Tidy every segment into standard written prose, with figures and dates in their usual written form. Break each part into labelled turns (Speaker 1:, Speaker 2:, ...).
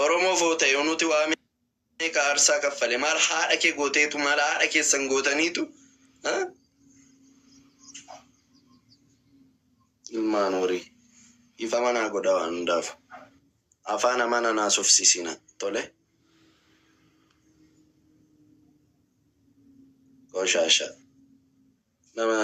Speaker 1: Oromoo foo ta'e nuti waa meeqa aarsaa kaffale maal haadha kee gooteetu maal haadha keessan gootaniitu Ilmaan horii. Dhiifama naa godha waan hundaafu. Afaan hamaa nan haasofsiisina. Tole. Qoshaasha. Nama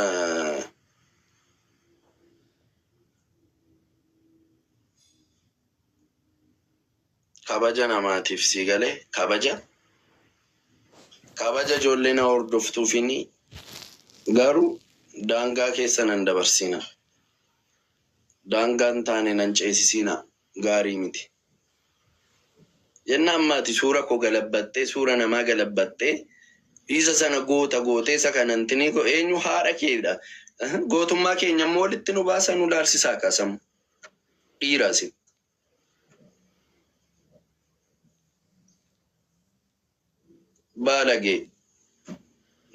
Speaker 1: kabaja namaatiif sii galee kabaja kabaja ijoollee na hordoftuufini garuu daangaa keessa nan dabarsiina. Daangaa hin taane nan ceesisiina gaarii miti. Jenna amma ati suura koo galabbattee suura namaa galabbattee isa sana goota gootee isa kana intinii koo eenyu haadha keedha. Gootummaa keenya immoo walitti nu baasa nu laalsisaa kasamu. Dhiira isin. Baalagee.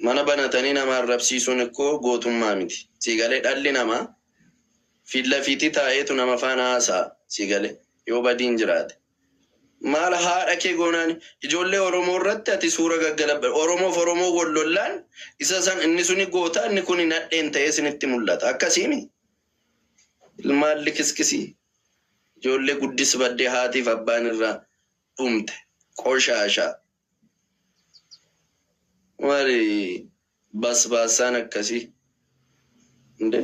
Speaker 1: Mana banatanii nama arrabsiisuun ikkoo gootummaa miti. Sii galee dhalli namaa fiillafiitii taa'eetu nama faana haasa'a. Sii galee yoo badiin jiraate. Maal haadha kee goonaan ijoollee Oromoo irratti ati suura gaggalabba Oromoof Oromoo wal lollaan isa san inni suni goota inni kuni nadheen ta'ee isinitti mul'ata. Akkasiimi. Ilmaan likiskisii ijoollee guddis baddee haatiif abbaan irraa dhumte qoshaashaa. Maali basbaassaan akkasii? Inde?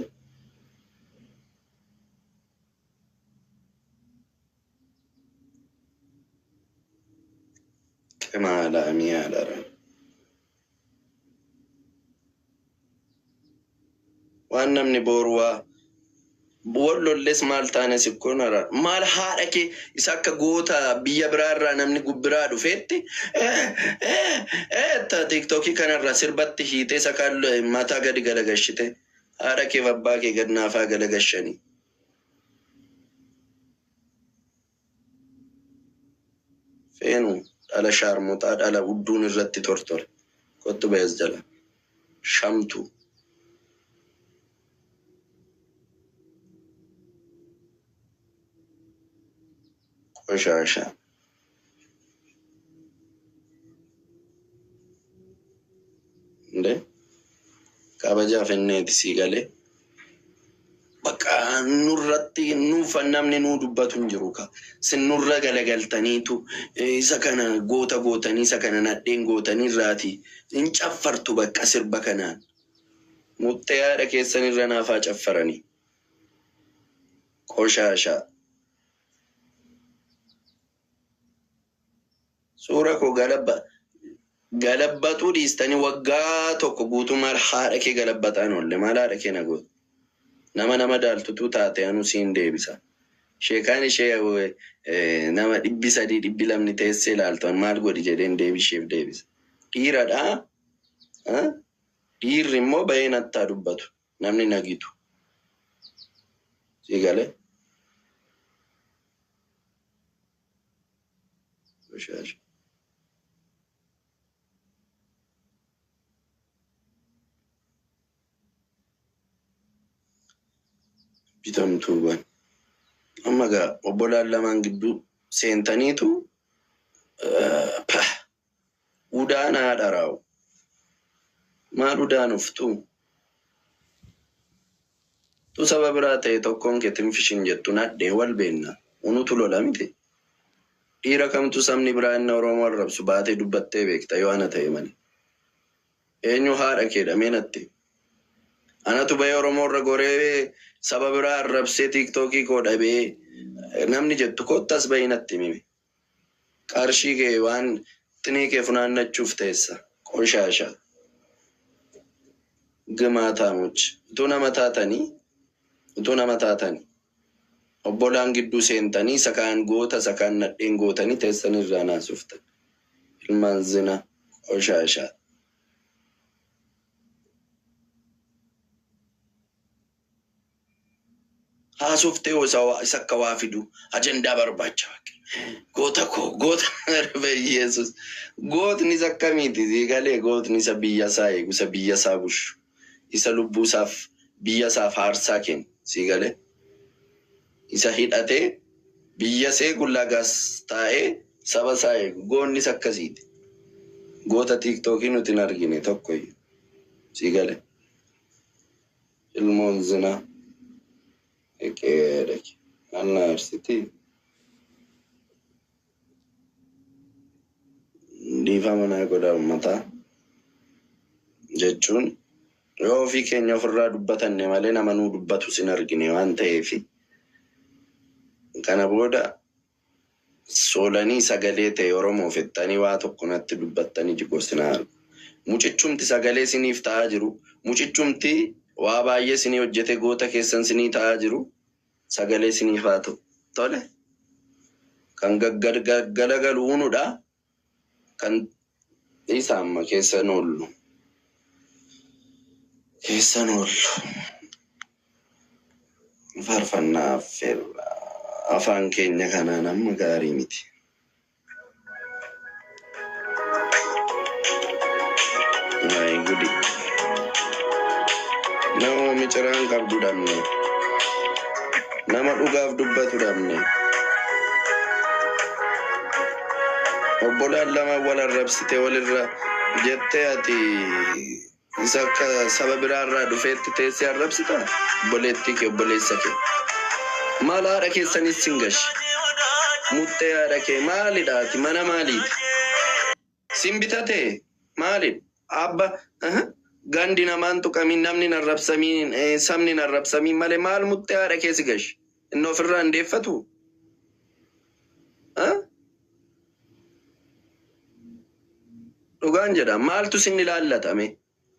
Speaker 1: Qimaalaa miyaadha. Waan namni booru waa wal lolles maal taanes ikkoo nara maal haadha kee isa akka goota biyya biraa irraa namni gubbiraa dhufeetti tiiktookii kanarraa sirbatti hiitee isa kaan mataa gadi galagashite haadha keef abbaa kee gad naafaa galagashanii. Feenu dhala shaarmuxaa dhala udduun irratti tortore. Kottu ba'es jala. Shamtuu. Qoshaasha. Nde kabajaa fenneeti sii galee. Bakka nurratti nuufa namni nuu dubbatu hin jiru ka. Sin nurra galagaltaniitu isa kana goota gootanii isa kana nadheen gootanii irraati hin caffartu bakka sirba kanaan. Muxxee haadha keessan irra naafaa caffaranii. Qoshaashaa. Suura koo galabba galabbaxuu dhiistanii waggaa tokko guutuu maal haadha kee galabbaxaan oolle maal haadha kee na goote. Nama nama daaltutuu taate anuu siin deebisa. Sheekaan ishee nama 300 200 teessee ilaaltu an maal godhi jedheen deebisheef deebisa. Dhiiradha. Dhiirri immoo bahee nattaa dubbatu namni nagitu. Sii galee? Qoshasha. Bitamtuuwwan. Amma gaa obbolaan lamaan gidduu seentaniitu pah udaan haadha raawu. Maal udaan uftuu? Tu saba biraa ta'e tokkoon kee tinfishin jettu nadhee wal beenna. Unutu lola miti. Dhiira kamtu sabni biraa inni Oromoo arrabsu baatee dubbattee beekta yoo ana ta'e malee. Eenyu haadha keedha mee natti himi. Anatu bahee Oromoo irra goree saba biraa arrabsee tiiktookii koo dhabee namni jettu kottu as bahii natti himi. Qarshii kee waan xinii kee funaannachuuf teessa. Qoshaasha. Gimaataamoch. Utuu nama taatanii utuu nama taatanii obbolaan gidduu seentanii isa kaan goota isa kaan nadheen gootanii teessan irraa naasoftan. Ilmaan zina qoshaashaa. Haasoftee hoo isa isa akka waa fidu ajandaa barbaacha bakka. Goota koo goota Yesus. Gootni isa akkamiiti sii galee gootni isa biyya isaa eegu isa biyya isaa bushu isa lubbuu isaaf biyya isaaf aarsaa kennu sii galee isa hidhatee Biyya seequ lagaas taa'ee saba isaa eegu. Goonnis akkasiiti. Goota tiiktookii nuti hin argine tokkoyyuu. Sii gale. Ilmoon zinaa. Eqee dhaqe. Maal na aarsitii? Dhiifama naa godhaa uummataa jechuun yoo ofii keenya ofirraa dubbatanne malee nama nuu dubbatus hin argine waan ta'eef kana booda soolanii sagalee ta'e Oromoof jettanii waa tokko natti dubbattanii jigoosinaa argu. Mucichumti sagalee siniif ta'aa jiru. Mucichumti waa baay'ee sinii hojjete goota keessan sinii ta'aa jiru. Sagalee siniif haa ta'u. Tole. Kan gaggalagalu unudha. Kan isa amma keessan oollu. Keessan oollu. Faarfannaa affeerra. Afaan keenya kanaan amma gaarii miti. Ay gudi. Nama miciraan qabdu dhabne. Nama dhugaaf dubbatu dhabne. Obbolaan lama wal arrabsite walirra jettee ati isa akka saba biraarraa dhufeetti teessee arrabsita? Obboleettii kee obboleessa kee. Maal haadha keessanis sin gashi. Muxxee haadha kee maalidha ati mana maaliiti? Sin bitate maalidha? Abba gandi namaan tuqamiin namni hin arrabsamiin sabni hin arrabsamiin malee maal muxxee haadha kee si gashi? Inni ofirraa hin deeffatu? Dhugaan jedha maaltu sin ilaallatame?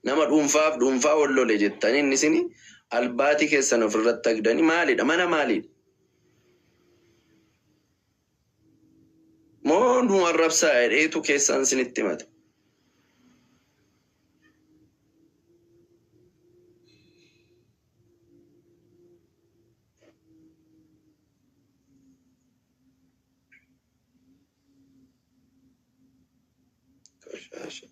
Speaker 1: Nama dhuunfaaf dhuunfaa wal lole jettanii inni isin albaatii keessan ofirratti hagdanii maalidha? Mana maalidha? Moo nu arrabsaa jedheetu keessaan isinitti himata? Qoshasha.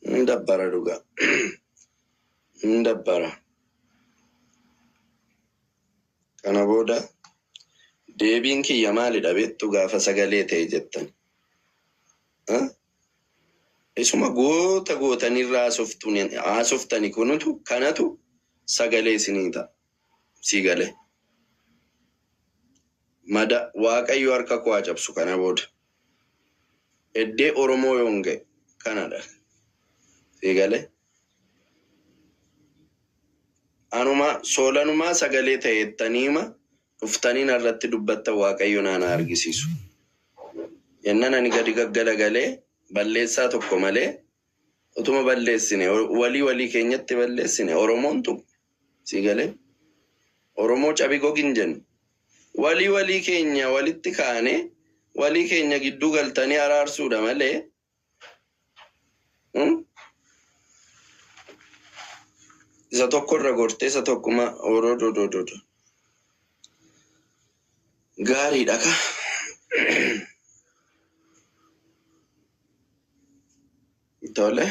Speaker 1: Hin dabbara dhugaa. Hin dabbara. Kana booda deebiin kiyya maalidha beektu gaafa sagalee ta'e jettan. Isuma goota gootanirra haasoftani kunutu kanatu sagalee isinii ta'a. Sii galee. Mada Waaqayyo harka koo haa cabsu kana booda. Eddee Oromoo yoon ga'e kanadha. Sii galee. Anuma soolanumaa sagalee ta'e jettaniima dhuftanii narratti dubbattan Waaqayyo naan haa argisiisu. Yennan ani gadi gaggalagalee balleessaa tokko malee utuma balleessine walii walii keenyatti balleessine Oromoon tuqne. Sii galee. Oromoo cabi gogin jennu. Walii walii keenya walitti kaane walii keenya gidduu galtanii araarsuudha malee. Isa tokko irra gortee isa tokkuma orododododo. Gaariidha ka. Tole.